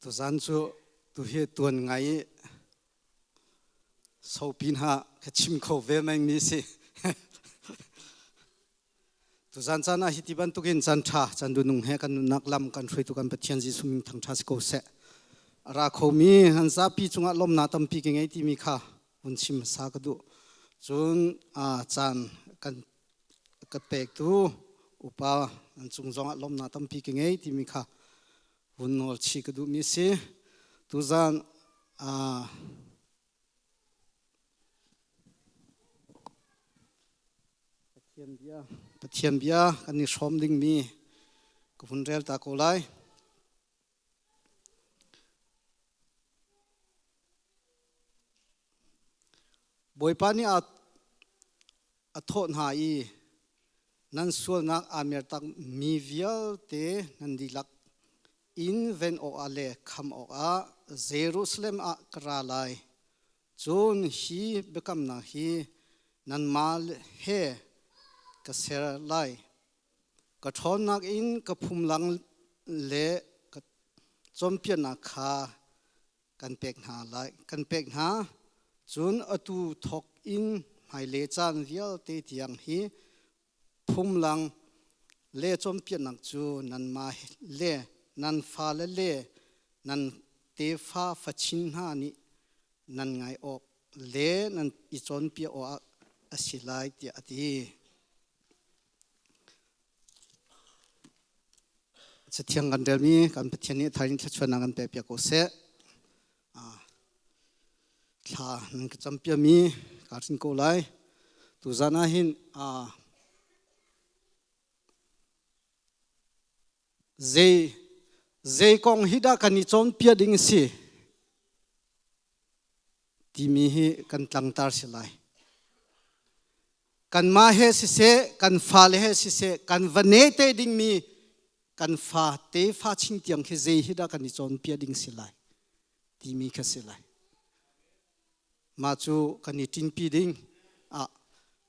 Tuzan cu tuhi tuan ngai i sopin ha ka chim kho ve meng mi si. Tuzan caan ah hiti bantukin caan ṭha, caan dunung he kan nunnak lam kan hruaitu kan Pathian Jesuh min thangṭha si ko seh. A ra khomi an zapi cungah lawmnak tampi ka ngei timi kha hun chim hmasa ka duh. Cun caan kan ka pektu upa an cung zongah lawmnak tampi ka ngei timi kha hun nawl chih ka duhmi si. Tuzan Pathian bia kan i hrawm dingmi ka hun rel ta ko lai. Bawipa nih a thawh hna i nan sualnak aa mertak mi vialte nan dihlak in ven awkah le kham awkah Jerusalem ah ka ra lai. Cun hi biakamnak hi nanmah he ka ser lai. Ka ṭhawnnak in ka phunglam le ka cawnpiaknak kha kan pek hna lai. Kan pek hna. Cun atu thawk in hmailei caan vialte tiang hi phunglang le cawnpiaknak cu nanmah le nan fale le nan tefa fachin hna nih nan ngai awk le nan i cawnpiak awk a si lai tiah a ti. Cathiang kan relmi kan Pathian nih thar in thluachuahnak kan pekpiak ko seh. Thla nan ka campiami kaa hrin ko lai. Tuzan ah hin zei zei kong hi dah kan i cawnpiak ding a si timi hi kan tlangtar si lai. Kanmah he siseh, kan fale he siseh, kan va ne te dingmi kan fa tefa ching tiang khi zei hi dah kan i cawnpiak ding si lai timi kha si lai. Mah cu kan i ṭinpi ding.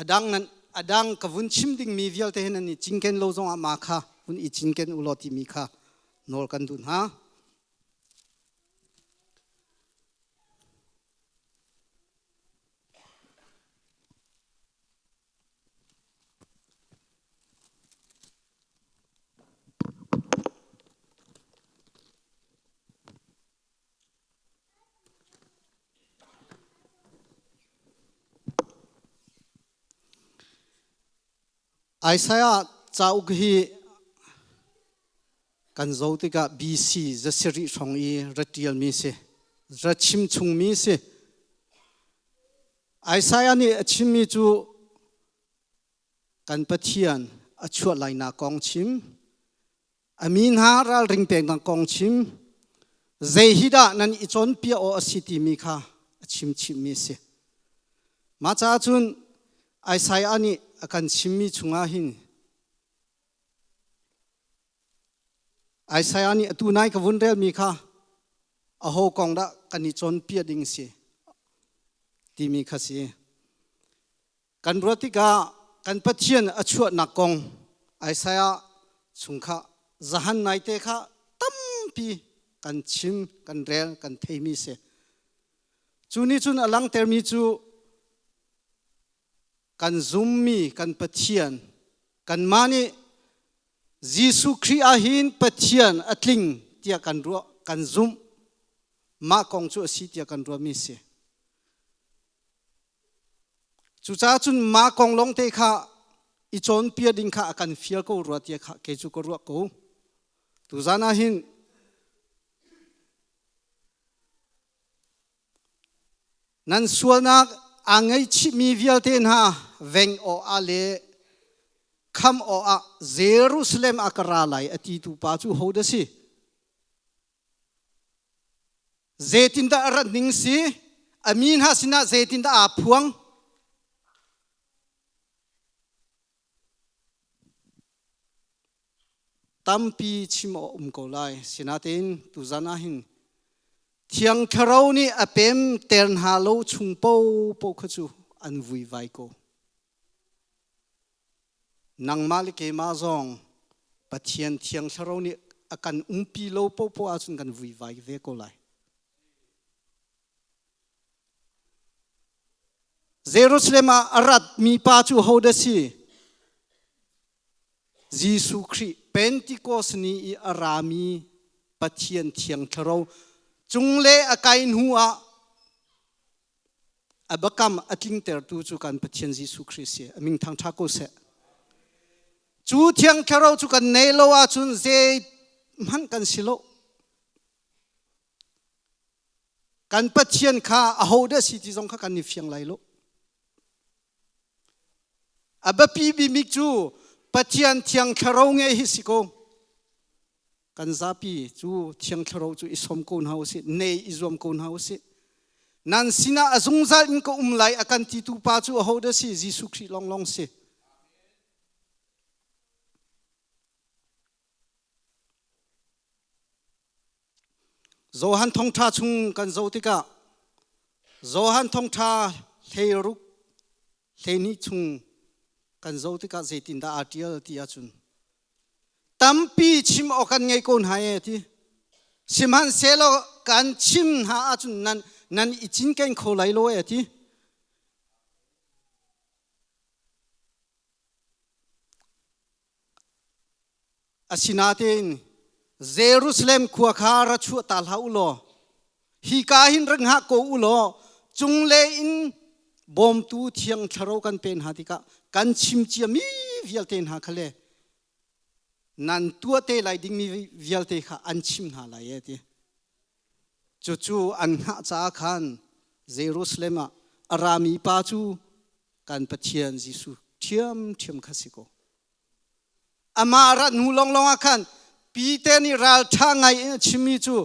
A dang nan a dang ka vun chim dingmi vialte hi nan i cinken lo zongah mah kha vun i cinken u law timi kha nawl kan duh hna. Isaiah cauk hi kan zoh tikah BC zasarih hrawng i ra ṭialmi si, ra chim chungmi si. Isaiah nih a chimmi cu kan Pathian a chuah lainak kong chim, a mi hna ralring peknak kong chim, zei hi dah nan i cawnpiak awk a si timi kha a chim chihmi a si. Mah caah cun Isaiah nih a kan chimmi chungah hin Isaiah nih atu nai ka vun relmi kha aho kong dah kan i cawnpiak ding si timi kha si. Kan ruat tikah kan Pathian a chuahnak kong Isaiah chung kha zahan naite kha tampi kan chim, kan rel, kan theimi si. Cu nih cun a langhtermi cu kan zummi kan Pathian kanmah nih Jesuh Khrih ah hin Pathian a tling tiah kan ruah kan zumh mah kong cu a si tiah kan ruahmi si. Cucaah cun mah kong lawng te kha i cawnpiak ding kha a kan fial ko rua tiah kha kei cu ka ruah ko. Tuzan ah hin Nan sualnak aa ngaihchihmi vialte hna veng awkah le kham awkah Jerusalem ah ka ra lai a titu pa cu hodah si? Zeitindah a rat ning si? A mi hna sinah zeitindah aa phuang? Tampi chim awk um ko lai. Sinain tuzan ah hin Thiang Thlarau nih a pem ter hna lo chung paohpaoh kha cu an vuivai ko. Nangmah le keimah zong Pathian Thiang Thlarau nih a kan umpi lo popoh ahcun kan vuivai ve ko lai. Jerusalem ah a ratmi pa cu hodah si? Jesuh Khrih Pentecost ni i a rami Pathian Thiang Thlarau cung le a kai hnu ah a biakam a tlingtertu cu kan Pathian Jesuh Khrih si. A min thangṭha ko seh. Cu Thiang Thlarau cu kan nei lo ahcun zei hmanh kan si lo. Kan Pathian kha ahodah si ti zong kha kan i fiang lai lo. A biapi bik cu Pathian Thiang Thlarau nge hi si ko. Kan zapi cu Thiang Thlarau cu i som ko hna usih, nei i zuam ko hna usih. Nan sinah a zungzal in ka um lai a kan titu pa cu ahodah si? Jesuh Khrih lawnglawng si. Johan thawngṭha chung kan zoh tikah Johan thawngṭha 16 12 chung kan zoh tikah zeitindah aa ṭial ti ahcun tampi chim awk kan ngei ko hna e ti sihmanhsehlaw kan chim hna ahcun nan nan i cinken kho lai lo e ti. Asinain Jerusalem khua kha ra chuah ta hlah u law hika hin rak hngah ko u law cunglei in bawmtu Thiang Thlarau kan pe hna tikah kan chim ciami vialte hna kha le nan tuah te lai dingmi vialte kha an chim hna lai e ti. Cucu an hngah caah khan Jerusalem ah a rami pa cu kan Pathian Jesuh ṭhiamṭhiam kha si ko. Amah rat hnu lawnglawng ah khan Peter nih ralṭha ngai in a chimmi cu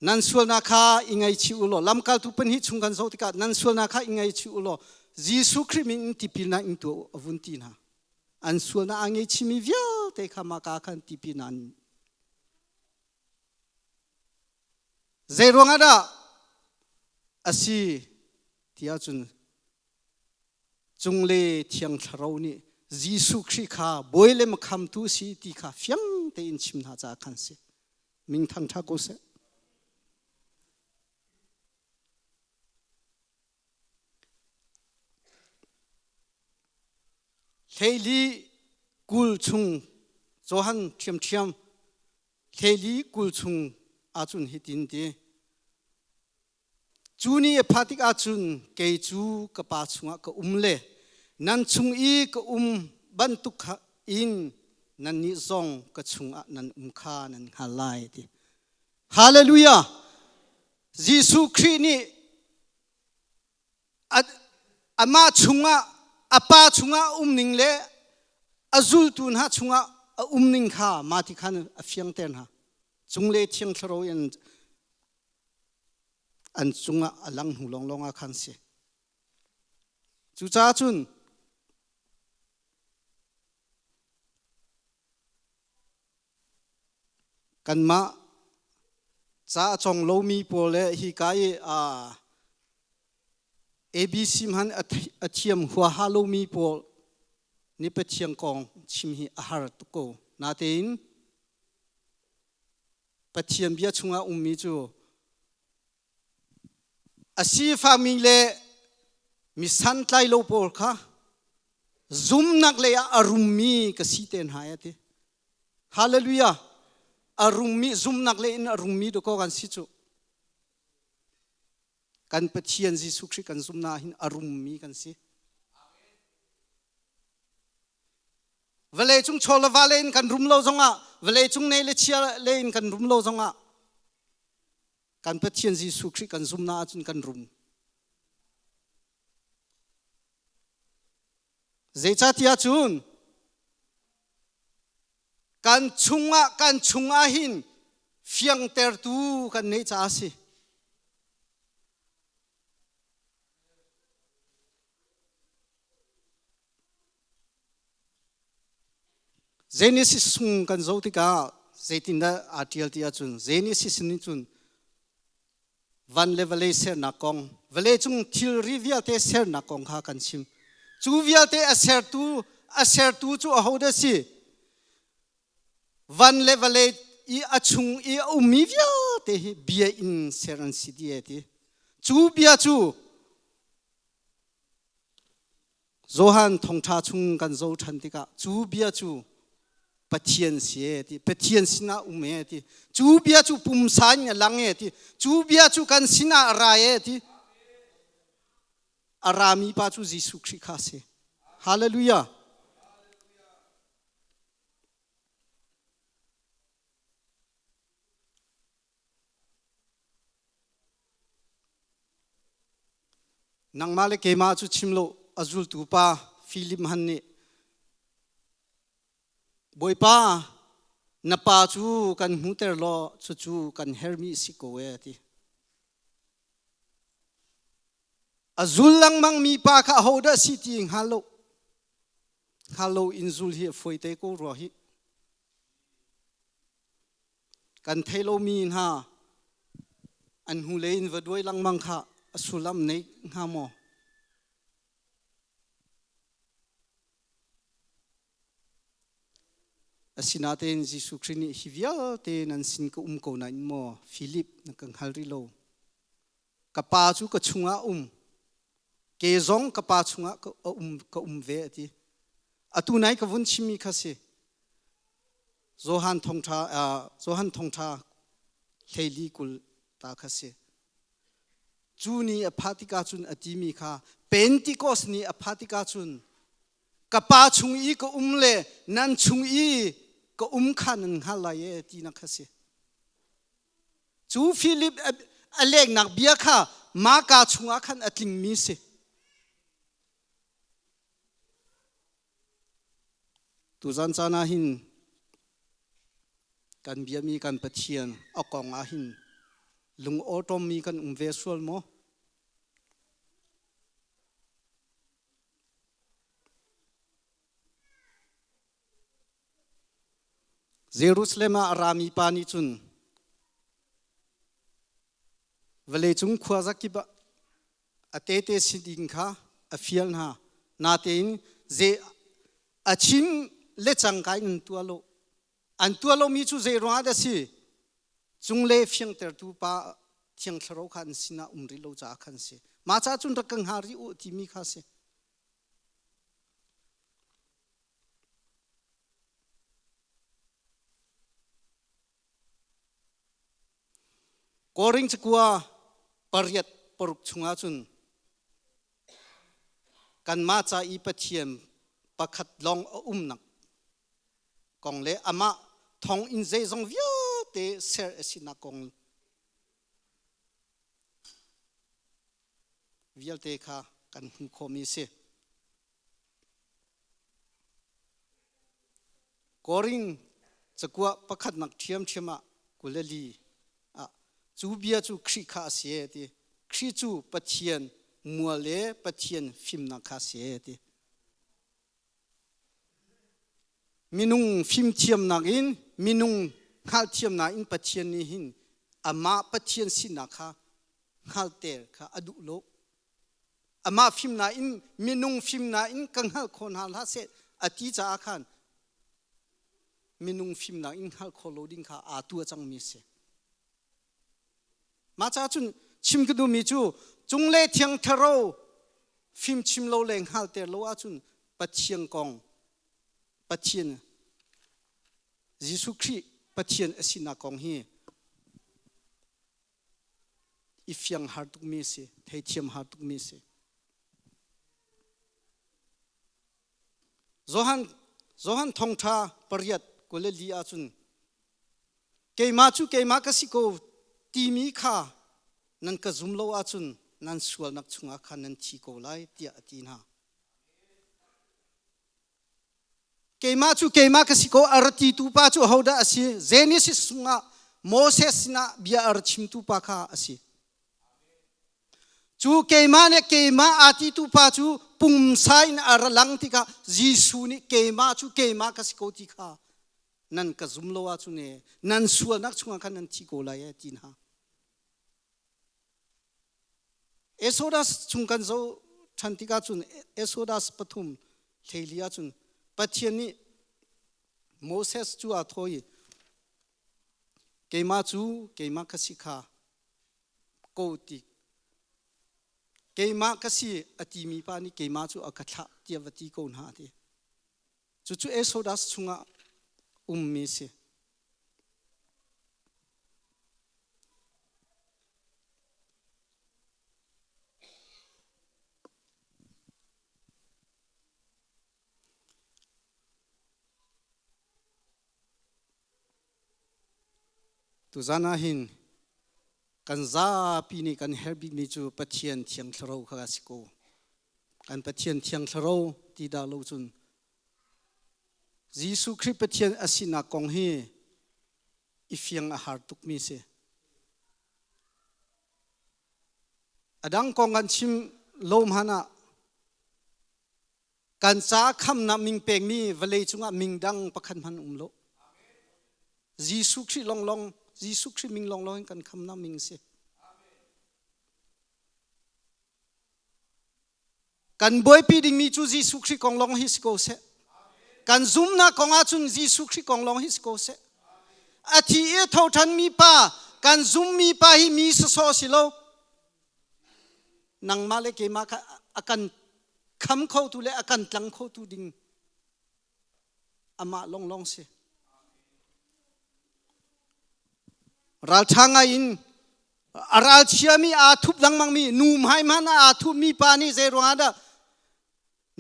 nan sualnak kha i ngaichih u law lamkaltu pahnih chung kan zoh tikah nan sualnak kha i ngaichih u law Jesuh Khrih min in tipilnak in tuah u a vun ti hna. An sualnak aa ngaichihmi vialte kha mah ka khan tipil an Zei ruangah dah a si ti ahcun cungle Thiang Thlarau nih Jesuh Khrih kha bawi le makhamtu si ti kha fiang tein chim hna caah khan si. Min thangṭha ko seh. Hleili 20 chung Johan ṭhiamṭhiam hleili 20 chung ahcun hitin ti. Cu ni a phak tikah cun kei cu ka Pa chungah ka um le nan chung i ka um bantuk kha in nannih zong ka chungah nan um kha nan hngal lai ti. Hallelujah! Jesuh Khrih nih amah chungah a Pa chungah a um ning le a zultu hna chungah a um ning kha mah ti khan a fiangter hna. Cung le Thiang Thlarau in an cungah a lang hnu lawnglawng ah khan si. Cucaah cun kanmah ca a cawng lomi pawl le hi ka i ABC hman a thiam huaha lomi pawl nih Pathian kong chim hi a har tuk ko. Natein Pathian bia chungah ummi cu a sifakmi le mi santlai lo pawl kha zumnak lei ah a rummi ka si te hna a ti. Hallelujah! A rummi zumnak lei in a rummi dawkaw kan si cu. Kan Pathian Jesuh Khrih kan zumnak hin a rummi kan si. Vawlei cung chaw le va le in kan rum lo zongah, vawlei cung nei le chia le in kan rum lo zongah, kan Pathian Jesuh Khrih kan zumnak ahcun kan rum. Zeicahtiah cun kan chungah kan chungah hin fiangtertu kan neih caah a si. Genesis chung kan zoh tikah zeitindah aa ṭial ti ahcun Genesis nih cun van le vawlei sernak kong, vawleicung thilri vialte sernak kong kha kan chim. Cu vialte a sertu a sertu cu ahodah si? Van le vawlei i a chung i a ummi vialte hi bia in ser an si dih e ti. Cu bia cu Johan thawngṭha chung kan zoh ṭhan tikah cu bia cu Pathian si e ti Pathian sinah um e ti cu bia cu pumsa in a lang e ti cu bia cu kan sinah a ra e ti a rami pa cu Jesuh Khrih kha si. Hallelujah. Nangmah le keimah cu chim lo a zultu pa Philip han nih Bawipa na pa cu kan hmuhter law cucu kan hermi si ko e ti. A zul lengmang mi pa kha ahodah si ti hngal lo. Hngal lo in zul hi a fawi te ko rua hi. Kan thei lomi hna an hnulei in va duai lengmang kha a sullam nei hnga maw? Asinain Jesuh Khrih nih hi vialte nan sin ka um ko nain maw Filip na ka hngal rih lo. Ka pa cu ka chungah a um. Ke zong ka pa chungah ka um, ka um ve a ti. Atu nai ka vun chimmi kha si. Johan thawngṭha Johan thawngṭha hleili 20 ta kha si. Cu ni a phah tikah cun a timi kha Pentecost ni a phah tikah cun ka pa chung i ka um le nan chung i ka um kha nan hngal lai e tinak kha si. Cu Philip a leknak bia kha Maka chungah khan a tlingmi si. Tuzan caan ah hin kan biami kan Pathian a kong ah hin lung awṭawmmi kan um ve sual maw? Jerusalem ah a rami pa nih cun vawleicung khuazakip ah a tete si ding kha a fial hna. Natein ze a chim le cangka in an tuah lo. An tuah lomi cu zei ruangah dah si? Cungle fiangtertu pa Thiang Thlarau kha an sinah um rih lo caah khan si. Mah caah cun rak ka hnga rih u timi kha si. Korin cakua pariat paruk chungah cun kanmah ca i Pathian pakhat lawng a umnak kong le amah thawng in zeizong vialte ser a sinak kong vialte kha kan hmuh khawhmi a si. Korin cakua pakhatnak ṭhiamṭhiam ah 24 ah cu bia cu Khrih kha a si a ti. Khrih cu Pathian mual le Pathian fimnak kha a si a ti. Minung fimthiamnak in minung hngalhthiamnak in Pathian nih hin amah Pathian sinak kha hngalhter kha a duh lo. Amah fimnak in minung fimnak in ka hngalh khawh hna hlah seh a ti caah khan minung fimnak in hngalh khawh lo ding kha aa tuah cangmi a si. Mah caah cun chim ka duhmi cu cungle thiang thlarau fimchim lo le hngalhter lo ahcun Pathian kong Pathian Jesuh Khrih Pathian a sinak kong hi i fiang har tukmi a si, theithiam har tukmi a si. Johan Johan thawngṭha pariat 24 ahcun keimah cu keimah ka si ko timi kha nan ka zum lo ahcun nan sualnak chungah khan nan thi ko lai tiah a ti hna. Keimah cu keimah ka si ko a ra titu pa cu ahodah a si? Genesis chungah Moses sinah bia a ra chimtu pa kha a si. Cu keimah le keimah aa titu pa cu pumsa in a ra lang tikah Jesuh nih keimah cu keimah ka si ko ti kha nan ka zum lo ahcun e nan sualnak chungah khan nan thi ko lai e ti hna. Exodus chung kan zoh ṭhan tikah cun Exodus pathum hleili ahcun Pathian nih Moses cu aa thaw i keimah cu keimah ka si kha ko ti keimah ka si a timi pa nih keimah cu a ka thlah tiah va ti ko hna a ti. Cucu Exodus chungah ummi si. Tuzan ah hin kan zapi nih kan herh bikmi cu Pathian Thiang Thlarau kha a si ko. Kan Pathian Thiang Thlarau ti dah lo cun Jesuh Khrih Pathian a sinak kong hi i fiang a har tukmi si. A dang kong kan chim lo hmanh ah Kan ca khamnak ming pekmi vawlei cungah ming dang pakhat hmanh um lo. Jesuh Khrih longlong, Jesuh Khrih ming longlong in kan khamnak ming si. Kan buaipi dingmi cu Jesuh Khrih kong long hi si ko seh. Kan zumnak kong ahcun Jesuh Khrih kong long hi si ko seh. A thi i tho ṭhanmi pa, kan zummi pa hi mi sawsawh si lo. Nangmah le keimah kha a kan kham khotu le a kan tlang khotu ding amah longlong si. Ralṭha ngai in a ralchiami aa thup lengmangmi nu hmai hmanh ah aa thupmi pa nih zei ruangah dah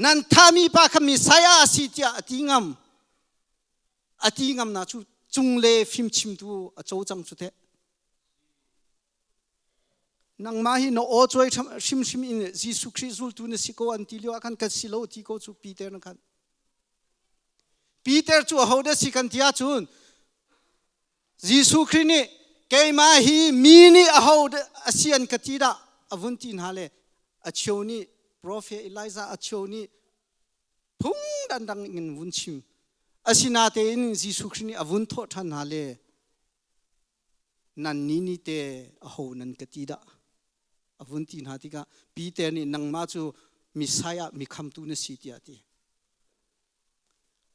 nan thahmi pa kha Messiah a si tiah a ti ngam. A ti ngam na cu cung le fimchimtu a co cang cu teh. Nangmah hi na aw cuai hrimhrim in Jesuh Khrih zultu na si ko an ti lio ah khan kan si lo ti ko cu Peter na khan. Peter cu aho dah si kan ti ahcun Jesuh Khrih nih keimah hi mi nih aho a si an ka ti dah a vun ti hna le a cheu nih prophet Elijah a cheu nih phung dangdang in vun chim. Asinatein Jesuh Khrih nih a vun thawh ṭhan hna le Nan ni ni te aho nan ka ti dah? A vun ti hna tikah Peter nih nangmah cu Messiah mi khamtu na si tiah a ti.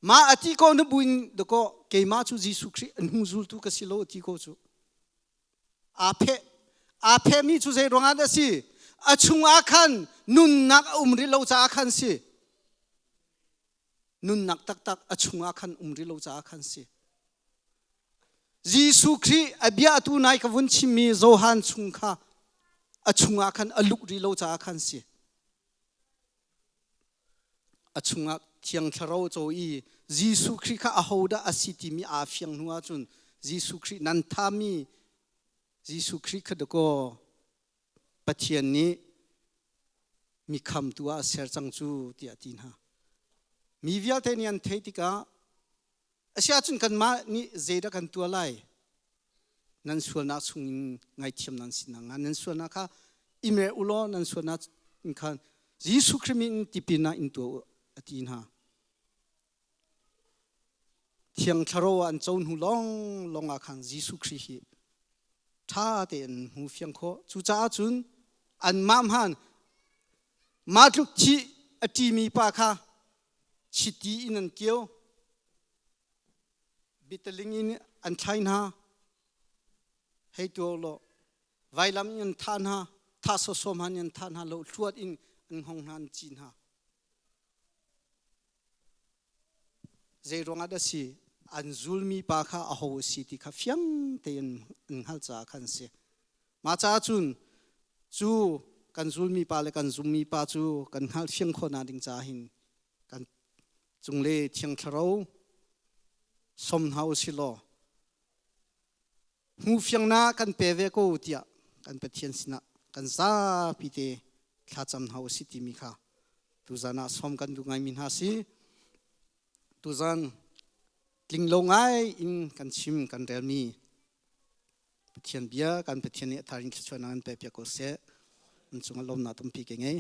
Mah a ti ko na buin dakaw keimah cu Jesuh Khrih a hnu zultu ka si lo a ti ko cu. Aa pheh. Aa phehmi cu zei ruangah dah si? A chungah khan nunnak a um rih lo caah khan si. Nunnak taktak a chungah khan um rih lo caah khan si. Jesuh Khrih a bia atu nai ka vun chimmi Johan chung kha a chungah khan a luk rih lo caah khan si. A chungah Thiang Thlarau caw i Jesuh Khrih kha ahodah a si timi aa fiang hnu ahcun Jesuh Khrih nan thami Jesuh Khrih kha dakaw Pathian nih mi khamtu ah a ser cang cu tiah a ti hna. Mi vialte nih an theih tikah Asiahcun kanmah nih zeidah kan tuah lai? Nan sualnak chungin ngaihthiam nan si nakhnga nan sualnak kha i mer u law nan sualnak in khan Jesuh Khrih min in tipil in tuah u a ti hna. Thiang Thlarau an co hnu lawnglawng ah khan Jesuh Khrih hi ṭha tein hmu fiang khawh. Cucaah cun anmah hman mah tluk thih a ṭimi pa kha chiti in an kio bitaling in an thlai hna hei tuah law vailam in an thah hna thah sawsawm han in an thah hna lo hluat in an hong hna an ci hna zei ruangah dah si an zulmi pa kha aho a si ti kha fiang tein an hngalh caah khan si Mah caah cun cu kan zulmi pa le kan zummi pa cu kan hngalhthiam khawhnak ding caah hin kan cung le Thiang Thlarau som hna u si law hmuhfiangnak kan pe ve ko tiah kan Pathian sinah kan zapi te thlacam hna u si timi kha tuzan ah som kan duh ngaimi hna si. Tuzan tlinglo ngai in kan chim kan relmi Pathian bia kan Pathian nih a thar in thluachuahnak in pe piak ko seh. An cungah lawmnak tampi ka ngei.